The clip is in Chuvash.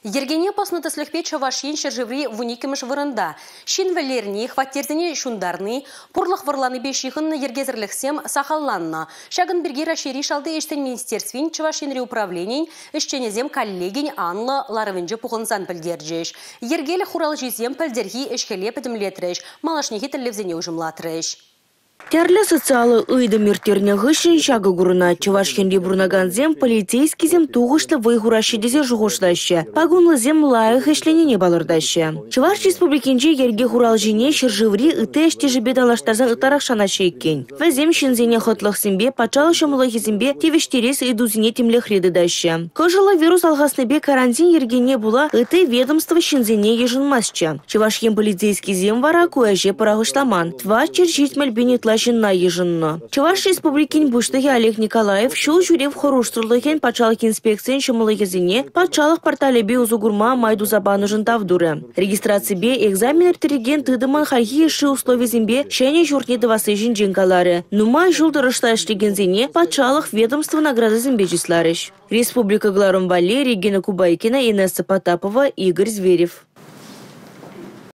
Йӗркене пӑснӑ тӗслӗхпе Чӑваш Ен ҫӗршыври 12-мӗш вырӑнта. Ҫын вӗлерни, хваттерсене ҫунтарни, пурлӑх вӑрланипе ҫыхӑннӑ йӗркесӗрлӗхсем сахалланнӑ. Ҫакӑн пирки Раҫҫейри шалти ӗҫсен министерствин Чӑваш Енри управленийӗн ӗҫченӗсем коллегин анлӑ ларӑвӗнче пухӑнсан пӗлтерчӗҫ. Йӗркелӗх хуралҫисем пӗлтӗрхи ӗҫ-хӗле пӗтӗмлетрӗҫ, малашнехи тӗллевсене уҫӑмлатрӗҫ. Тӗрлӗ социаллӑ ыйтӑм ирттернӗ хыҫҫӑн ҫакӑ курӑнать: Чӑваш Енре пурӑнакансем полицейскисем тухӑҫлӑ вӑй хураҫҫӗ тесе шухӑшлаҫҫӗ, пакунлисем лайӑх ӗҫленине палӑртаҫҫӗ. Чӑваш Республикинче йӗрке хуралҫине ҫӗршыври ытти ӗҫтешӗпе танлаштарсан ытларах шанаҫҫӗ иккен. Вӗсем ҫынсене хӑтлӑхсемпе, патшалӑх ҫӑмӑллӑхӗсемпе тивӗҫтерес ыйтусене тимлӗхре тытаҫҫӗ. Кӑшӑллӑ вирус алхаснипе карантин йӗркине пула ытти ведомство ҫынсене йышӑнмастчӗ. Чӑваш Ен полицейскисем вара ку ӗҫе пӑрахӑҫламан, 470 пин ытла ҫынна йышӑннӑ. Чӑваш Республикин Пуҫлӑхӗ Олег Николаев ҫул ҫӳрев хӑрушсӑрлӑхӗн патшалӑх инспекцийӗн ҫӑмӑллӑхӗсене патшалӑх порталӗпе усӑ курма май туса панӑшӑн тав турӗ. Регистраципе экзамен ирттерекен тытӑмӑн хальхи йышши условисемпе ҫӗнӗ ҫуртне тӑвасси ҫинчен каларӗ. Нумай ҫул тӑрӑшса ӗҫлекенсене патшалӑх, ведомство наградисемпе чысларӗҫ. Республика кӑларӑм валли Регина Кубайкина, Инесса Потапова, Игорь Зверев.